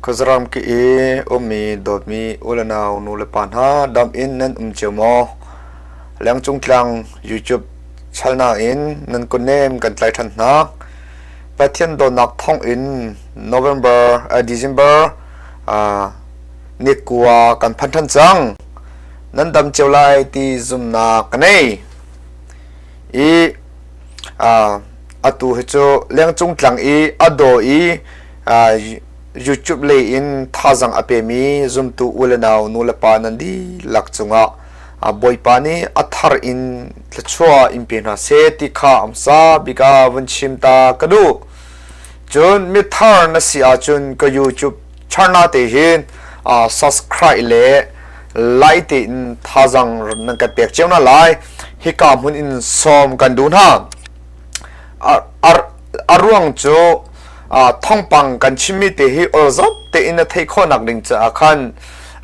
Khuazaram ki i ummi dawtmi u le nau nu le pa hna dam in nan um cio maw? Lengcung tlang YouTube chalnak in nan kutnem kan tlai ṭhan hna. Pathian dawtnak thawng in November, December ni kua kan phan ṭhan cang. Nan dam cio lai ti zumhnak ka nei. I atu hi cu lengcung tlang i a daw i YouTube lei in thazang a pemi zumtu u le nau nu le pa nan dihlak cungah Bawipa nih a thar in thluachuah in pe hna seh ti kha amsa bik ah vun chim ta ka duh. Cun mithar na si ahcun ka YouTube channel te hin subscribe le like tein thazang nan kan pek cio hna lai. Hika hmun in sawm kan duh hna. A ruang cu thawngpang kan chimmi te hi olzop tein na theih khawhnak ding caah khan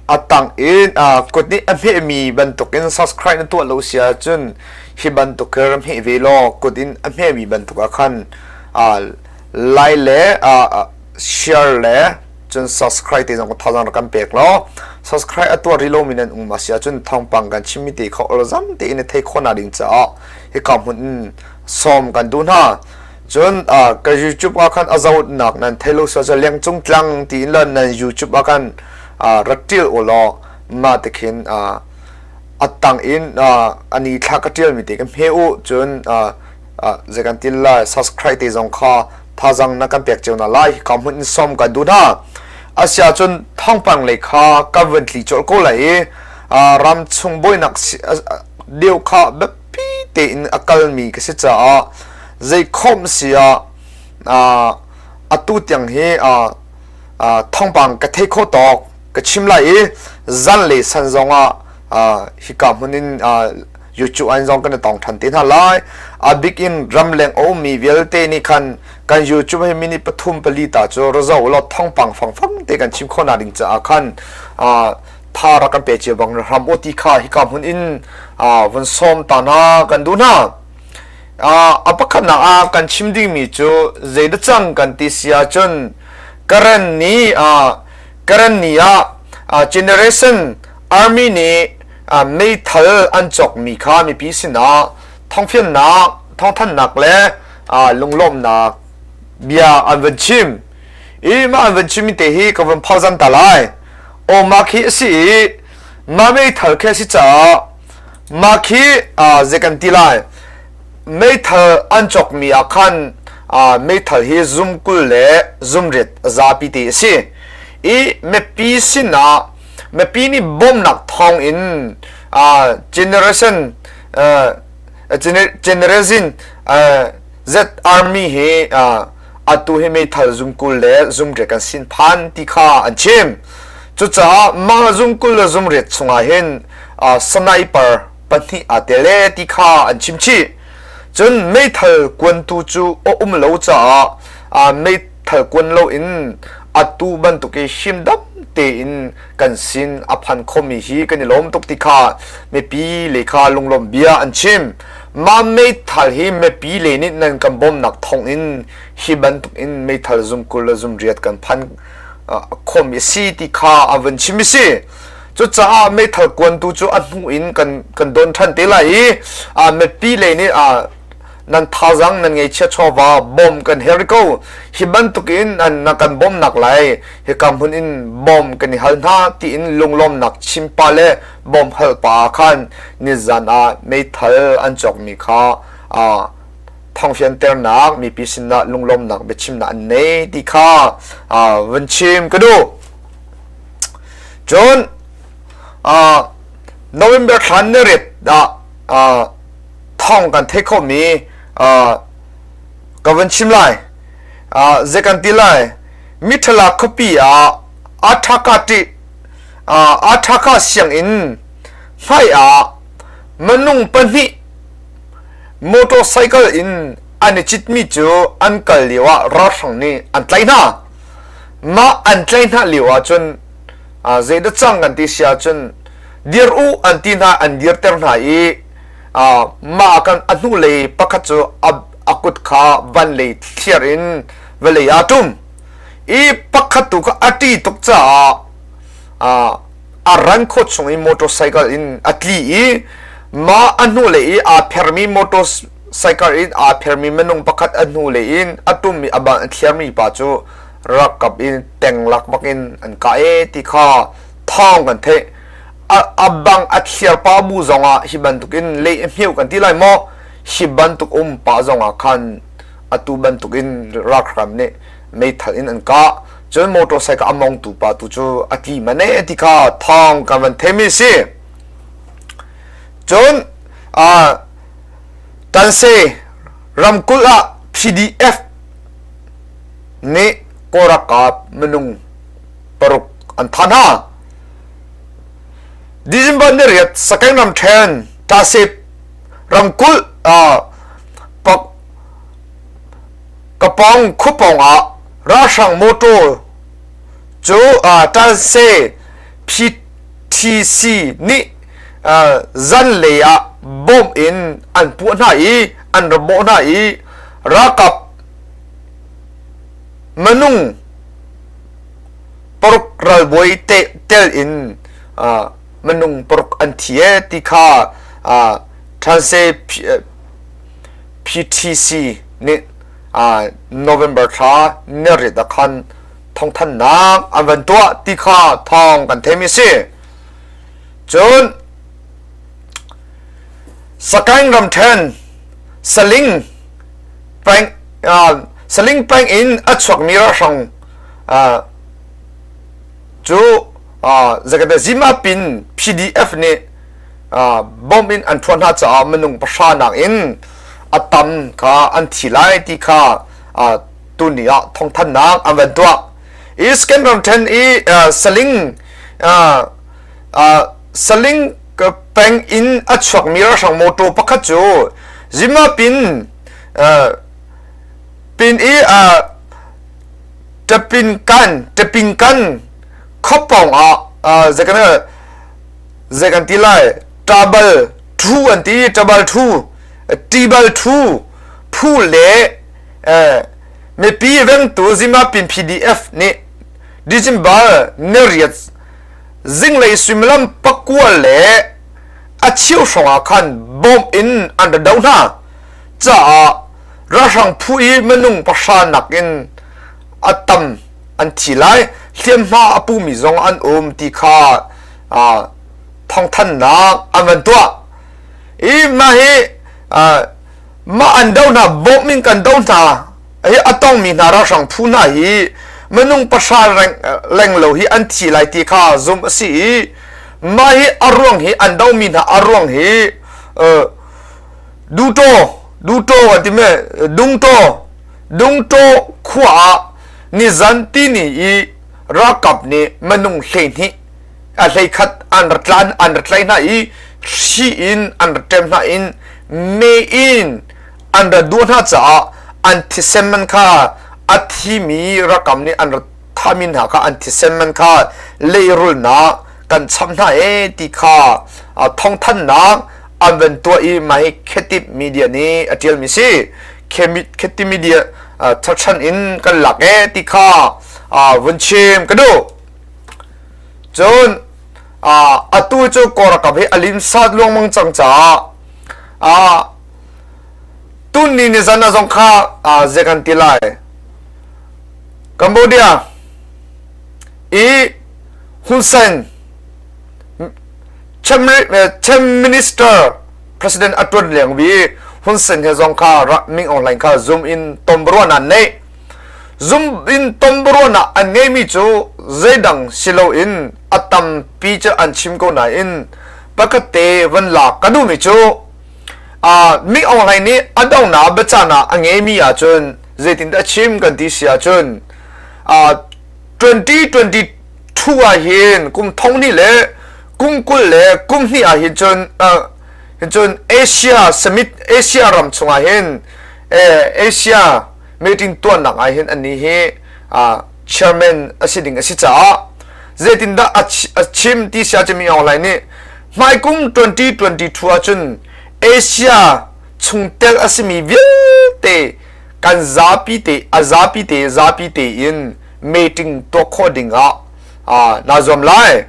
a tang in kut nih a hmehmi bantukin subscribe na tuah lo si ahcun hi bantuk hi ram hmeh ve law kut in a hmehmi bantuk ah khan like le share le cun subscribe te zong thazang rak kan pek law subscribe a tuah rih lomi nan um a si ahcun thawngpang kan chimmi te kha olzam tein na theih khawhnak ding caah hika hmun in sawm kan duh hna. Cun ka YouTube ah khan a zohnak nan thei lo sual cu lengcung tlang tiin le nan YouTube ah khan rak ṭial u law mah ti khin a tang in a ni thla ka ṭialmi te ka hme u. Cun zei kan til lai, subscribe te zong kha thazang na kan pek cio na lai. Hika hmun in sawm kan duh hna. Asia cun thawngpang lei kha kan vun tli colh ko lai i ram chung buainak deuh kha biapi tein a kalmi ka si caah zeikhom si ah atu tiang hi thawngpang ka thei kho tawk ka chim lai i zan le san zongah hika hmun in YouTube an zong kan i tong ṭhan te hna lai. A bik in ramleng a ummi vialte nih khan kan YouTube hi minute pathum pali ta cu ra zoh law thawngpang fangfang te kan chim khawh nak ding caah khan tha rak kan pe cio bang hram u ti kha hika hmun in vun sawm ta hna kan duh hna. A pakhatnak ah kan chim dingmi cu zeidah cang kan ti si ahcun Karen ni Karen ni ah Generation Army nih meithal an cawkmi kha mipi sinah thawngfiannak, thawngthanhnak le lunglawmhnak bia an van chim. I mah an van chimmi te hi ka van phauzan ta lai. Aw mah khi a si i mah meithal khi a si caah mah khi zei kan ti lai, meithal an cawkmi ah khan meithal hi zum 20 le zum 8 zapi te a si. I mipi sinah mipi nih bawmhnak thawng in generation generation Z Army hi atu hi meithal zum 20 le zum 8 kan sin phan ti kha an chim. Cucaah mah zum 20 le zum 8 chungah hin sniper pahnih aa tel e ti kha an chim chih. Cun meithal kuantu cu a um lo caah meithal kuan loin atu bantuk i himdam tein kan sin a phan khomi hi kan i lawm tuk ti kha mipi le kha lunglawm bia an chim. Mah meithal hi mipi le nih nan kan bawmnak thawng in hi bantuk in meithal zum 20 le zum 8 kan phan khomi a si ti kha a vun chim i si. Cucaah meithal kuantu cu a hnu in kan kan don ṭhan te lai i mipi lei nih nan thazang nan ngeichia chawva bawm kan her ko. Hi bantuk in na kan bawmnak lai hika hmun in bawm kan i hal hna tiin lunglawmnak chim pa le bawm hal pa khan nizan ah meithal an cawkmi kha thawngfianternak mipi sinah lunglawmnak biachimnak an nei ti kha vun chim ka duh. Cun November thla ni riat ah thawng kan theih khawhmi ka vun chim lai. Zei kan ti lai? Mithala khuapi ah Athaka sianginn hmai ah minung pahnih motorcycle in an i citmi cu an kal lio ah ralhrang nih an tlaih hna. Mah an tlaih hna lio ahcun zeidah cang kan ti si ahcun dir u an ti hna, an dirter hna i mah kan a hnulei pakhat cu a kut kha van lei thliar in vawlei ah a ṭum. I pakhat tu kha a ṭi tuk caah a ran khawh chung i motorcycle in a tli i mah a hnulei i aa phermi motorcycle in aa phermi minung pakhat a hnulei in a ṭummi a ban a thliarmi pa cu rakap in teng lak bak in an kah e ti kha thawng kan theih. A bang a thliar pa bu zongah hi bantukin lei a hmeu kan ti lai maw hi bantuk um pa zongah khan atu bantukin ralhrang nih meithal in an kah. Cun motorcycle a mongtu pa tu cu a tli mane ti kha thawng kan van theimi si. Cun Tanse ramkulh ah PDF nih Kawl ralkap minung paruk an thah hna. December ni riat Sagaing ramṭhen Tasep ramkulh pak Kapong khuapawng ah ralhrang motor cu Tanse PTC nih zanlei ah bomb in an puah hna i an ra bawh hna i ralkap minung paruk ralbawi tel in minung paruk an thi e ti kha Tanse PTC nih November thla niriat ah khan thawngthanhnak an van tuah ti kha thawng kan theimi a si. Cun Sagaing ramṭhen Saling peng Saling peng in a chuakmi ralhrang cu zakate Zimapin PDF nih bomb in an ṭhuah hna caah minung pahra nak in a tam kha an thi lai ti kha tuni ah thawngthanhnak an van tuah. Eastern ramṭhen i Saling Saling peng in a chuakmi ralhrang motor pakhat cu Zimapin pin i Tapinkan Tapinkan khuapawng ah zei zei kan ti lai ṭabal ṭhu an ti ṭabal ṭhu ṭibal ṭhu phu le mipi vengtu Zimapin PDF nih December niriat zinglei suimilam pakua le a cheu hrawng ah khan bomb in an ra doh hna caah ralhrang phu i minung pahra nakin a tam an thi lai hliamhma a pumi zong an um ti kha thawngthanhnak an van tuah i mah hi mah an do hna bawmh in kan do hna hi a tongmi hna ralhrang phu hna hi minung pahra leng lo hi an thi lai ti kha zum a si i mah hi a ruang hi an domi hna a ruang hi duto duto an ti me dungto dungto khua ah nizan tini i ralkap nih minung 12 a hleikhat an ra tlan an ra tlaih hna i hri in an ra ṭem hna in mei in an ra duah hna caah an thisen man kha a thimi rakam nih an ra thahmi hna kha an thisen man kha leirulnak kan cham hna e ti kha thawngthanhnak an van tuah i mah hi Khetip media nih a ṭialmi si Khetip media thachan in kan lak e ti kha vun chim ka duh. Cun atu cu Kawlralkap hi a limsat luangmang cang caah tun ni ni zan ah zong kha zei kan ti lai Cambodia i Hun Sen Chief Minister President a tuan leng bi Hun Sen he zong kha Ming Aung Hlaing kha zoom in tonbiaruahnak an neih. Zoom in tonbiaruahnak an ngeimi cu zeidang si loin a tampi cu an chim ko nain pakhat te van lak ka duhmi cu Ming Aung Hlaing nih a donghnak biacahnak a ngeimi ahcun zeitindah a chim kan ti si ahcun 2022 ah hin kum thong hnih le kum 20 le kum hnih ah hin cun hin cun Asia summit Asia ram chungah hin Asia meeting tuahnak ah hin annih hi chairman a si ding a si caah zeitindah a chim ti si ahcun Min Aung Hlaing nih hmaikum 2022 ahcun Asia chungtel a simi vialte kan zapi te a zapi te zapi tein. meeting tuah khawh ding ah naa zuam lai.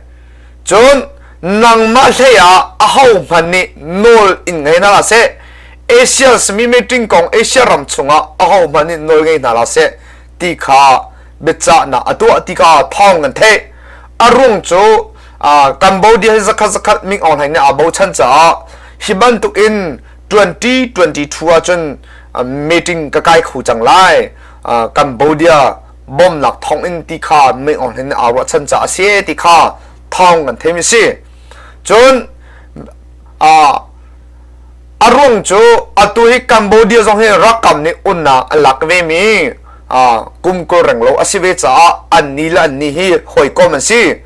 Cun nangmah hlei ah ahohmanh nih nawl in ngei hna hlah seh. Asia simi meeting kong Asia ram chungah ahohmanh nih nawl ngei hna hlah seh ti kha biachahnak a tuah ti kha thawng kan theih. A ruang cu Cambodia hi zakhat zakhat Ming Aung Hlaing nih aa bochan caah hi bantuk in 2022 ahcun meeting ka kai kho cang lai. Cambodia bawmnak thawng in ti kha Ming Aung Hlaing nih aa ruahchan caah a si ti kha thawng kan theimi si. Cun a ruang cu atu hi Cambodia zong hi rakam nih unnak an lak ve mi kum 20 reng lo a si ve caah an ni le an ni hi hawikom an si.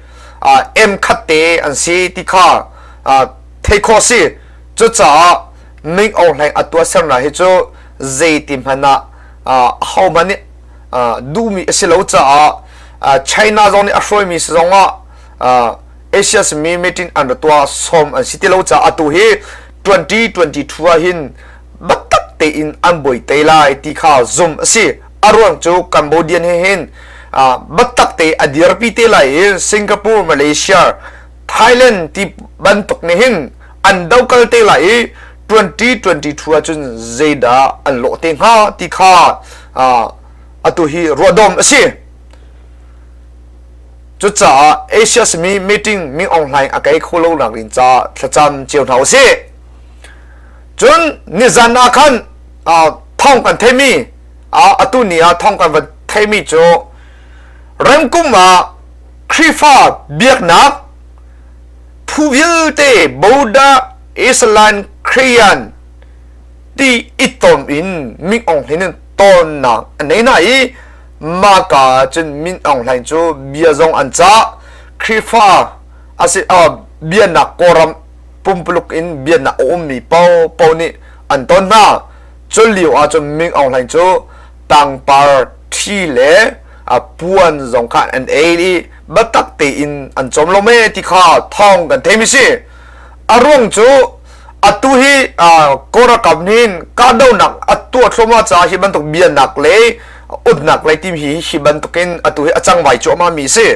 M khat te an si ti kha thei khawh si. Cucaah Ming Aung Hlaing a tuahsernak hi cu zeiti hmanh ah ahohmanh nih duhmi a si lo caah China zong nih a hruaimi si zongah Asia simi meeting an ra tuah sawm an si ti lo caah atu hi 2022 ah hin biatak tein an buai te lai ti kha zum a si. A ruang cu Cambodian he hin biatak te a dirpi te lai i Singapore, Malaysia, Thailand ti bantuk nih hin an dokal te lai i 2022 ahcun zeidah an lawh te hnga ti kha atu hi ruahdom a si. Cucaah Asia simi meeting Ming Aung Hlaing a kei kho lo nak ding ca thlacam cio hna usih. Cun nizan ah khan thawng kan theimi atu ni ah thawng kan van theimi cu remkum ah Khrihfa biaknak phu vialte Buddha, Islam, Christian ti i tom in Ming Aung Hlaing in tonnak an nei hna i maka cun Min Aung Hlaing cu bia zong an cah Khrihfa asi bianak Kawlram pumpuluk in bianak a ummi paohpaoh nih an ton hna cu lio ah cun Min Aung Hlaing cu tangpar ṭhi le puan zong kha an ei i biatak tein an cawm lo me ti kha thawng kan theimi si a ruang cu atu hi Kawlralkap nih kahdohnak a tuah thluahmah caah hi bantuk bianak le utnak lei tim hi hi bantukin atu hi a cangvai cuahmah mi si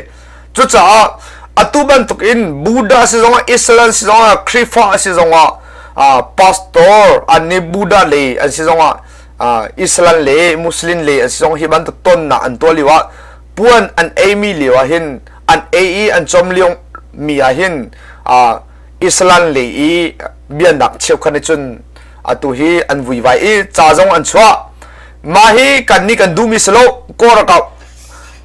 cucaah atu bantukin Buddha si zongah Islam si zongah Khrihfa si zongah pastor an nih Buddha le an si zongah Islam le Muslim le an si zong hi bantuk tonnak an tuah lio ah puan an ei mi lio ah hin an ei i an cawm lio mi ah hin Islam le i bianak cheukhat nih cun atu hi an vuivai i ca zong an chuah mah hi kan nih kan duhmi si lo Kawlralkap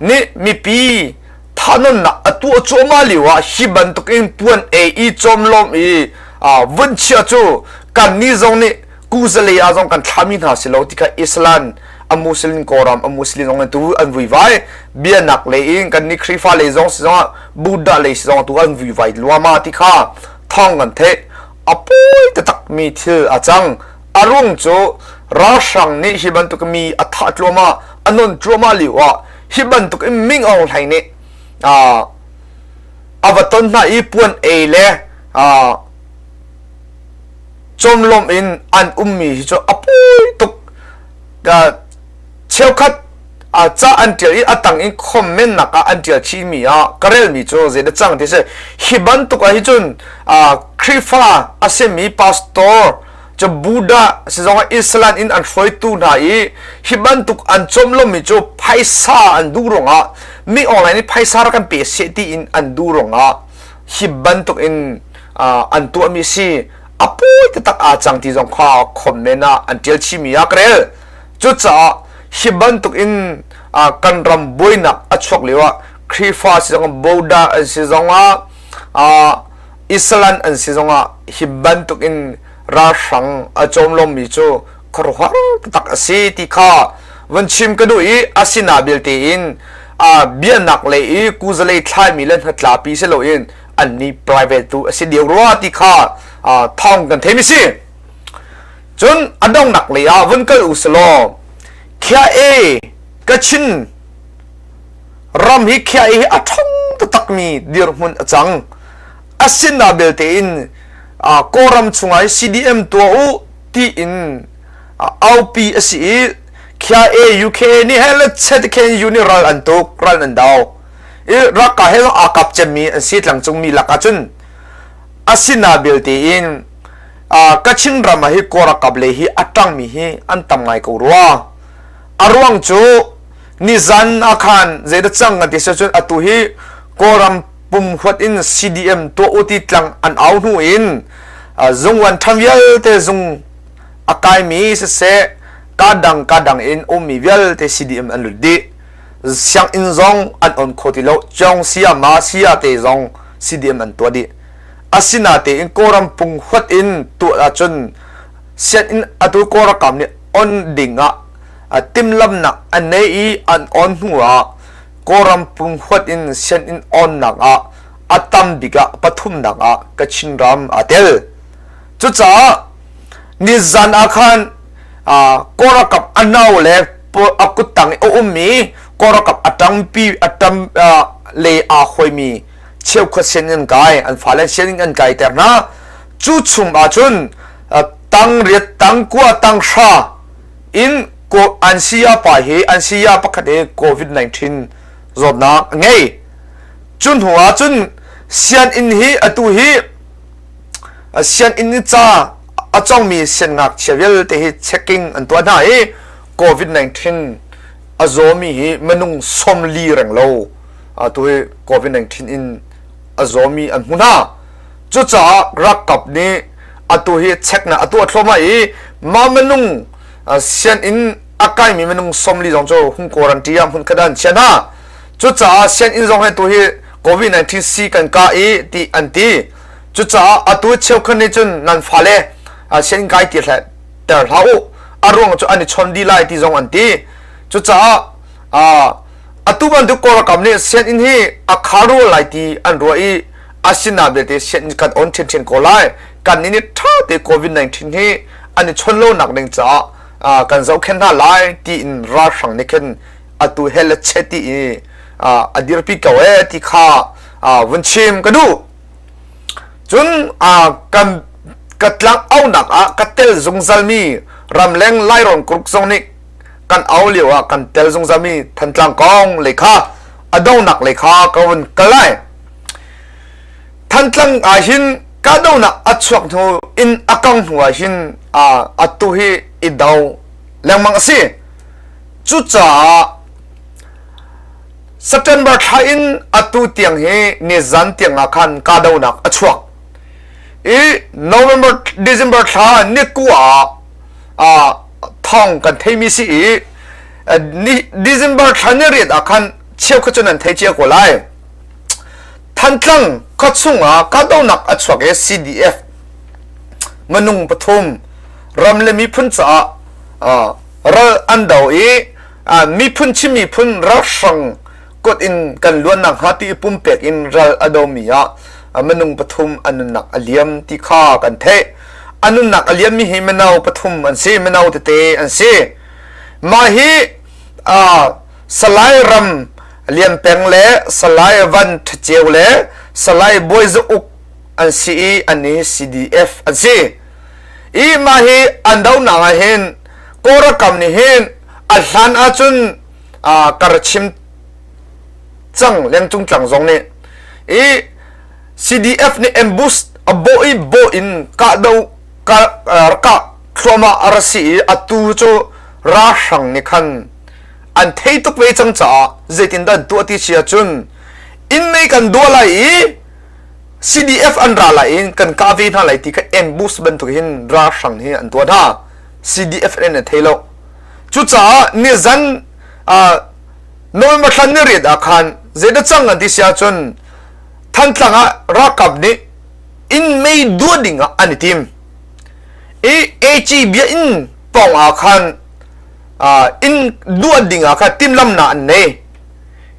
nih mipi thanonnak a tuah cuahmah lio ah hi bantuk in puan ei i cawmlawm i vun chia cu kan nih zong nih kuzale ah zong kan thlami hna si lo ti kha Islam a Muslim Kawlram a Muslim zong tu an vuivai bianak lei in kan nih Khrihfa lei zong si zongah Buddha lei si zong tu an vuivai luama ti kha thawng kan theih a pawi taktak mi thil a cang a rung cu ralhrang nih hi bantuk mi a thah tluahmah a non tluahmah lio ah hi bantuk in Ming Aung Hlaing nih a va ton hna i puan ei le cawmlawm in an ummi hi cu a pawi tuk cheukhat ca an ṭial i a tang in comment nak ah an ṭial chihmi ah ka relmi cu zeidah cang ti si hi bantuk ah hi cun Khrihfa a simi pastor cu Buddha si zongah Islam in an hruaitu hna i hi bantuk an cawmlawmmi cu phaisa an duh ruangah mi online i phaisa rak kan pe seh tiin an duh ruangah hi bantuk in an tuahmi si a pawi taktak aa cang ti zong kha comment ah an ṭial chihmi ah ka rel. Cucaah hi bantuk in kan ram buainak a chuak lio ah Khrihfa si zongah Buddha an si zongah Islam an si zongah hi bantuk in ralhrang a cawm lomi cu khuaruahhar taktak a si ti kha van chim ka duh i asina belte in bianak lei i kuzalei thlaimi le hnatlapi si loin annih private tu a si deuh rua ti kha thawng kan theimi si. Cun a donghnak lei ah vun kal u selaw khia e Kachin ram hi khia e hi a ṭhong taktakmi dirhmun a cang. Asina belte in Kawlram chungah hi CDM tuah u tiin aupi a si i. Khia A UK nih he le chet khen U nih ral an tuk ral an do i raka he zong aa kap cemmi an si tlangcung mi lak ahcun asina belte in Kachin ram ah hi Kawlralkap lei hi a ṭangmi hi an tam ngai ko rua. A ruang cu nizan ah khan zeidah cang kan ti si cun atu hi Kawlram pum huat in CDM tuah u ti tlang an au hnu in zungwan ṭhan vialte zung a kaimi siseh ka dang ka dang in ummi vialte CDM an lut dih. Sianginn zong an on kho ti lo. Cong sia ma sia te zong CDM an tuah dih. Asinatein Kawlram pung huat in tuah ahcun sianginn atu Kawlralkap nih on ding ah timhlamhnak an nei i an on hnu ah Kawlram pung huat in sianginn onnak ah a tam bik ah pathumnak ah Kachin ram aa tel. Cucaah nizan ah khan Kawlralkap a no le a kuttang i a ummi Kawlralkap a ṭangpi a ṭam le aa huaimi cheukhat sianginn an kai an fale sianginn an kaiter hna cu chung ahcun tang riat tang kua tang hra in an saya pa hi an saya pakhat hi covid-19 zawtnak a ngei cu hnu ahcun sianginn hi atu hi sianginn ca a cawngmi siangngakchia vialte hi checking an tuah hna i covid-19 a zawmi hi minung 40 reng lo atu hi COVID-19 in a zawmi an hmu hna. Cucaah ralkap nih atu hi checknak a tuah thluahmah i mah minung sianginn a kaimi minung 40 zong cu hung quarantine ah hmun khat ah an chia hna. Cucaah sianginn zong hi atu hi COVID-19 si kan kah i ti an ti. Cucaah atu cheukhat nih cun nan fale sianginn kai ti ter hlah u. A ruang cu an i chawn dih lai ti zong an ti. Cucaah Atu bantuk Kawlralkap nih sianginn hi a khar rua lai ti an ruah i asina belte sianginn kan on ṭhiamṭhiam ko lai. Kan nih ṭha te COVID-19 hi an i chawnh lonak ding caah kan zohkhenh hna lai tiin ralhrang nih khin atu he le che ti i a dirpi ko ee ti kha vun chim ka duh. Cun kan ka tlang aunak ah ka tel zungzalmi ramleng Lairawn Group zong nih kan au lio ah kan tel zungzalmi Thantlang kong lei kha a donak lei kha ka vun kal lai. Thantlang ah hin kahdohnak a chuak hnu in a kang hnu ah hin atu hi i do lengmang a si. Cucaah September thla in atu tiang hi nizan tiang ah khan kahdohnak a chuak. I November December thla ni kua ah thawng kan theimi si i December thla ni riat ah khan cheukhat cu nan thei cia ko lai. Thantlang khuachung ah kahdohnak a chuak i CDF minung pathum ram le miphun caah ral an do i miphun Chin miphun ralhrang kut in kan luannak hnga ti i pumpek in ral a domi ah minung pathum an nunnak a liam ti kha kan theih. A nunnak a liammi hi mino pathum an si, mino tete an si. Mah hi Salai Ram Lian Peng le Salai Van Ṭhaceu le Salai Bawi Za Uk an si i an i CDF an si. I mah hi an donak ah hin Kawlrakam nih hin a hlan ahcun ka ra chim cang lengcung tlang zong nih i CDF nih ambush a bawh i bawh in kahdo kah thluahmah a ra si i atu cu ralhrang nih khan an thei tuk ve cang caah zeitindah an tuah ti si ahcun inn mei kan duah lai i CDF an ra lai in kan kah ve hna lai ti kha ambush bantuk hin ralhrang hi an tuah hna CDF in an thei lo cucaah nizan November thla ni riat ah khan zeidah cang an ti si ahcun Thantlang ah ralkap nih inn mei duah ding ah an i tim. I AG bia inn pawng ah khan inn duah ding ah khan timhlamnak an nei.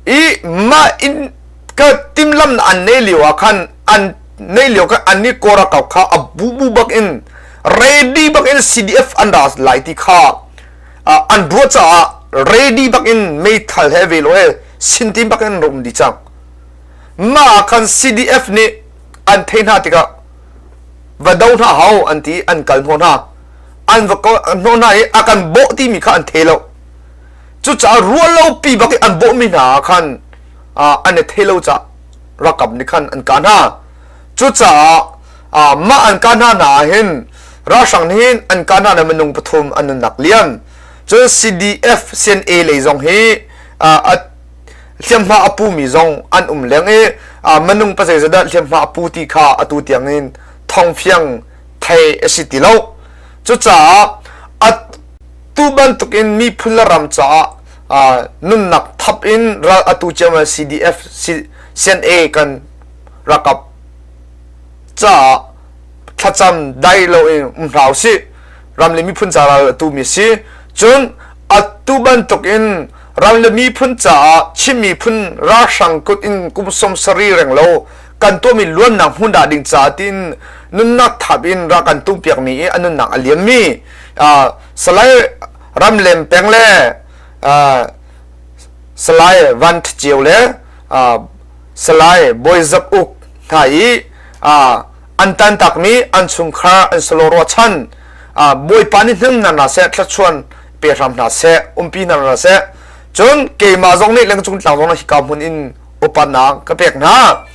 I mah inn ka timhlamnak an nei lio ah khan an nei lio khan an nih Kawlralkap kha a bubu bak in ready bak in CDF an ra lai ti kha an ruah caah ready bak in meithal he velo he sintim bak in rum di cang. Mah ah khan CDF nih an thei hna tikah va do hna hau an ti an kal hnawh hna. An va hnawh hna i a kan bawh timi kha an thei lo. Cucaah ruahlopi bak i an bawhmi hna ah khan an i thei lo caah ralkap nih khan an kah hna. Cucaah mah an kah hna hna ah hin ralhrang nih hin an kah hna le minung pathum an nunnak liam. Cun CDF CNA lei zong hi hliamhma a pumi zong an um leng i minung pazeizat dah hliamhma a pu ti kha atu tiang in thawngfiang thei a si ti lo. Cucaah atu bantukin miphun le ram caah nunnak thap in ral atu ciamal CDF CNA kan ralkap caah thlacam dai loin um hna usih. Ram le miphun ca ral atu mi si. Cun atu bantukin ram le miphun caah Chin miphun ralhrang kut in kum 70 reng lo kan tuahmi luannak hmun dah ding caah tiin nunnak thap in ra kan tumpiakmi i a nunnak a liammi Salai Ramlem Peng le Salai Van Ṭha le Salai Bawi Zak Uk hna i an tantakmi an chungkhar an salo ruahchan Bawipa nih hnem hna hna seh thluachuan pe hram hna seh umpi hna hna seh cun keimah zong nih lengcung tlang zong hika hmun in upatnak ka pek hna.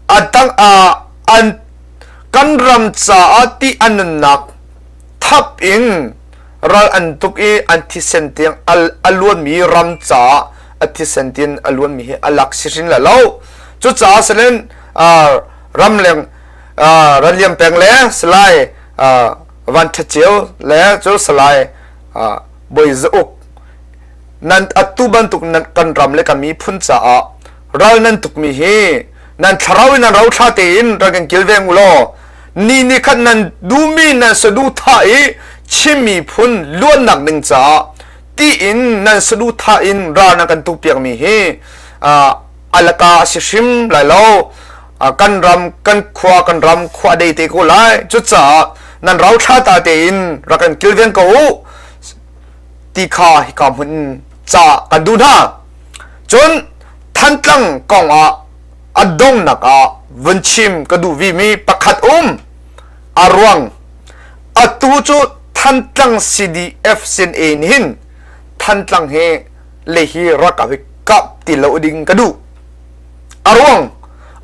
A tang ah an kan ram caah ti an nunnak thap in ral an tuk i an thisen tiang a luanmi ram caah a thisen tin a luanmi hi a lak si hrin la lo. Cucaah selen ramleng raliam peng le Salai Van Ṭha Ceu le cu Salai Bawi Za Uk nan atu bantuk nan kan ram le kan miphun caah ral nan tukmi hi nan thlarau in nan rauthla tein rak kan kilveng u law ni ni khat nan duhmi nan saduhthah i Chin miphun luatnak ding caah tiin nan saduhthah in ral nan kan tukpiakmi hi alaka a si hrim lai lo kan ram kan khua kan ram khua dei te ko lai cucaah nan rauthla ta tein rak kan kilveng ko u ti kha hika hmun in ca kan duh hna. Cun Thantlang kong ah a donghnak ah vun chim ka duh vimi pakhat um. A ruang atu cu Thantlang CDF CNA nih hin Thantlang he le hi ralkap hi kap ti lo ding ka duh. A ruang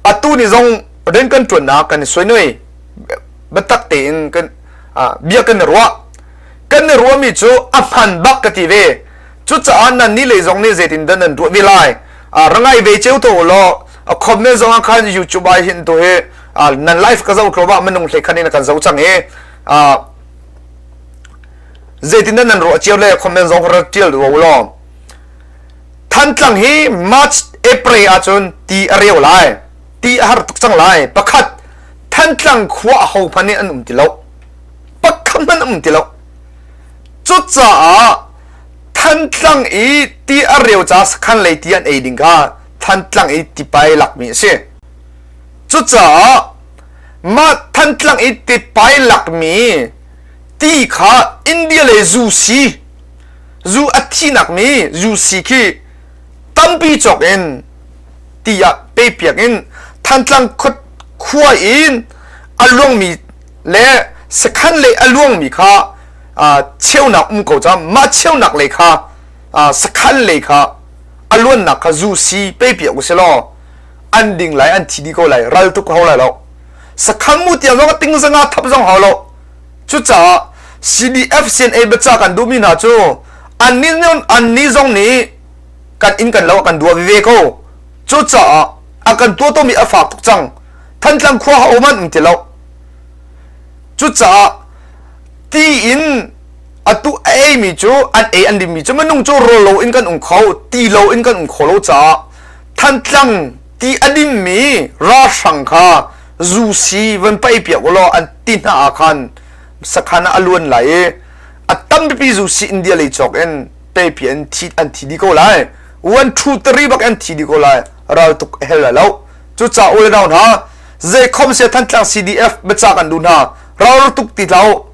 atu ni zong rian kan ṭuannak kan i suai biatak tein kan bia kan i ruah. Kan i ruahmi cu a hman bak ka ti ve. Cucaah nan nih lei zong nih zeitin dah nan ruah ve lai? Rangai ve ceu to law comment zong ah khan YouTube ah hin to hi nan live ka zoh tlo minung hlei khan in kan zo cang i zeitin dah nan ruah cio le comment zong ra tial ro law Thantlang hi March April ahcun ti a reu lai ti a har tuk cang lai pakhat Thantlang khua a ho hmanh nih an um ti lo pakhat hmanh um ti lo. Cucaah Thantlang i ti a reu ca sakhan lei ti an ei ding kha Thantlang i tipai lakmi a si. Cucaah mah Thantlang i tipai lakmi ti kha India lei zu si zu a thinak mi zu si khi tampi cawk in ti ah pe piak in Thantlang khua in a luangmi le sakhan lei a luangmi kha cheunak um ko cang mah cheunak lei kha sakhan lei kha a luannak kha zu si pe piak u law an ding lai an thi dih ko lai ral tuk hau lai lo sakhan mu tiang zong ting zanga thap zong hau lo cucaah CDF CNA biaca kan duhmi hna cu annih annih zong nih kan inn kan lo kan dua veve ko cucaah a kan tuahtomi a fak tuk cang Thantlang khua ha um an um ti lo. Cucaah ti in atu a eimi cu an ei an dinmi cu minung cu rawl lo in kan um kho ti lo in kan um kho lo caah Thantlang ti a dinmi ralhrang kha zu si van paih piak u law an ti hna ah khan sakhan ah a luan lai i a tampipi zu si India lei cawk in pepi an thi an thi dih ko lai one two three bak an thi dih ko lai ral tuk a hel lai lo Cucaah u le nau hna, zeikhom sia Thantlang CDF biacah kan duh hna. Ral tuk ti hlah u.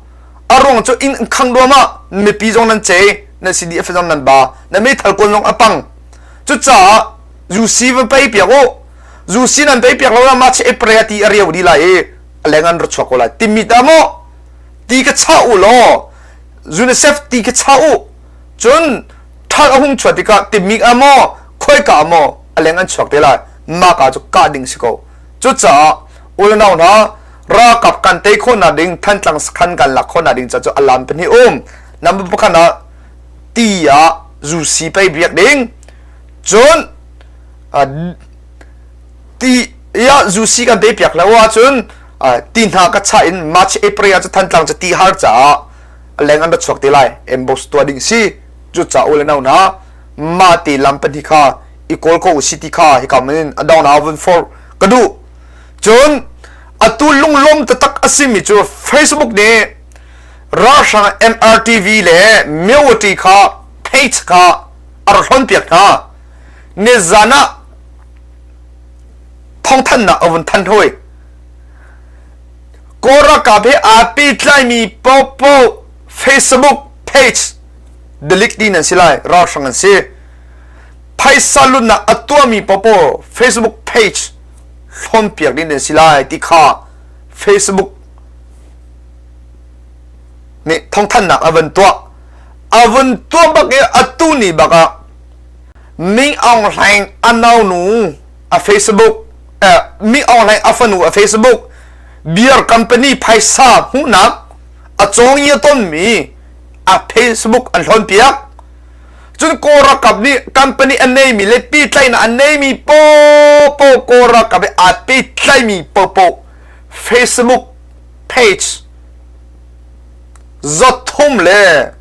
A ruang cu inn khang duam ah mipi zong nan ce, nan CDF zong nan ba, nan meithal kawl zong a pang. Cucaah UC va pei piak u. UC nan pei piak lo na March April ti a riau di lai i a leng an ra chuak ko lai. Timi ta maw? Ti ka chah u law UNICEF ti ka chah u. Cun Ṭhal a hung chuah tikah timik ah maw khoika ah maw a leng an chuak te lai. Mah ka cu kah ding si ko. Cucaah unau hna ralkap kan tei khawhnak ding Thantlang sakhan kan lak khawhnak ding ca cu a lam pahnih um. Number pakhat ah ti ah zusi pei biak ding. Cun ti ya zusi kan pe piak lo ahcun ti hna ka chah in March April ah cu Thantlang cu ti har caah leng an ra chuak te lai ambush tuah ding si cu ca u le nau hna mah te lam pahnih kha i kawl ko usi ti kha hika in a dong na vun for ka duh cun atu lunglawm taktak a simi cu Facebook nih ralhrang MRTV le Mewati kha page kha a rak hlon piak hna nizan ah thawngthanhnak a vun thanh hoi Kawl ralkap he aa pehtlaimi paohpaoh Facebook page delete dih nan si lai ralhrang an si phaisa lutnak a tuahmi paohpaoh Facebook page hlawnpiak ding nan si lai ti kha Facebook nih thawngthanhnak a van tuah a vun tuah bak i atu ni bak ah Ming Aung Hlaing a naunu a Facebook eh, Ming Aung Hlaing a fanu a Facebook beer company phaisa hmuhnak a cawngi a tonmi a Facebook an hlawn piak cun Kawl ralkap nih company a neimi le pehtlaihnak a neimi popo Kawl ralkap he aa pehtlaimi popo Facebook page 300 le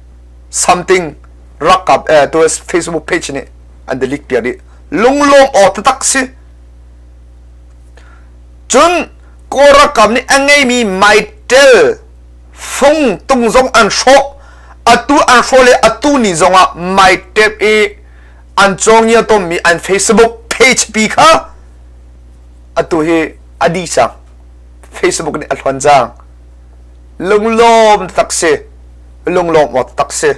something ralkap eh to Facebook page nih an delete piak dih lunglawm aw taktak si cun Kawl ralkap nih a ngeimi maitel fung tung zong an hrawh atu an hrawh le atu ni zongah maitel i an cawngia tommi an Facebook page pi kha atu hi a dih cang Facebook nih a hluan cang lunglawm tak si lunglawm awk tak si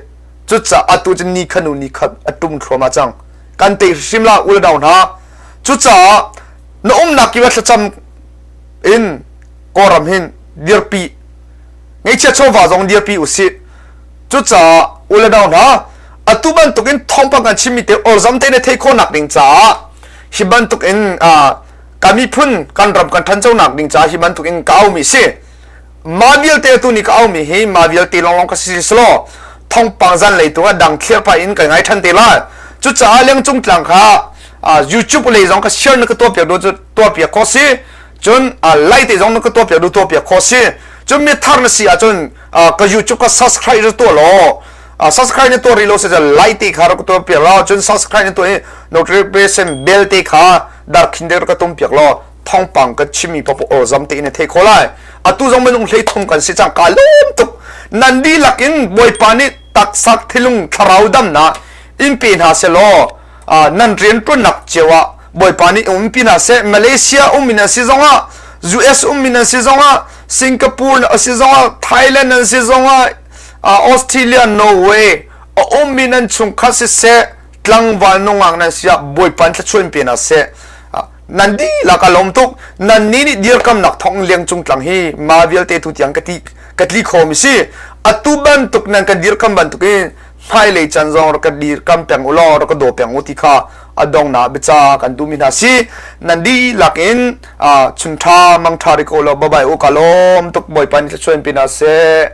cucaah atu cu ni khanu ni khat a tum thluahmah cang kan te hrim la ul dau hna cucaah na umnak kip ah thlacam in kawlram hin dirpi ngeihchia chawva zong dirpi usih cucaah ule dau hna atu bantukin thawngpang kan chimmi te olzam te ne thei khawhnak ding caah hi bantukin kan miphun kan ram kan ṭhanchonak ding caah hi bantukin ka aumi si mah vialte tu ni ka aumi hi mah vialte longlong ka si selaw thawngpang zan lei tu ah dang thliar pah in kan ngai ṭhan te lai cucaah lengcung tlang kha YouTube lei zong ka share na ka tuah piak du tuah piak khawh si cun like te zong na ka tuah piak du tuah piak khawh si cun mi thar na si ahcun ka YouTube ka subscribe na tuah law subscribe na tuah rih lo si like te kha rak tuah piak law cun subscribe na tuah i notification bell te kha dar khin te ka tum piak law thawngpang ka chimmi paoh aw zam tein na thei kho lai atu zong minung 13 kan si cang ka lawm tuk nan dihlak in bawipa nih taksak thilung thlarau damnak in pe hna selaw nan rianṭuannak cio ah bawipa nih umpi hna seh Malaysia um in an si zongah US um in an si zongah Singapore a si zongah Thailand an si zongah Australia Norway a ummi nan chungkhat siseh tlangval nungak nan si ah bawipa thluachuah in pe hna seh nan dihlak a lawm tuk nan nih nih dirkamnak thawng liang cung tlang hi ma vialte tu tiang ka ti ka tli khomi si atu bantuk nan kan dirkam bantuk in hmailei can zong rak ka dirkam peng u law rak ka daw peng u ti kha a dongnak biaca kan duhmi hna si nan dihlak in chun ṭha mang ṭha ri ko law bye bye u ka lawm tuk bawipa nih thluachuah in pe hna seh.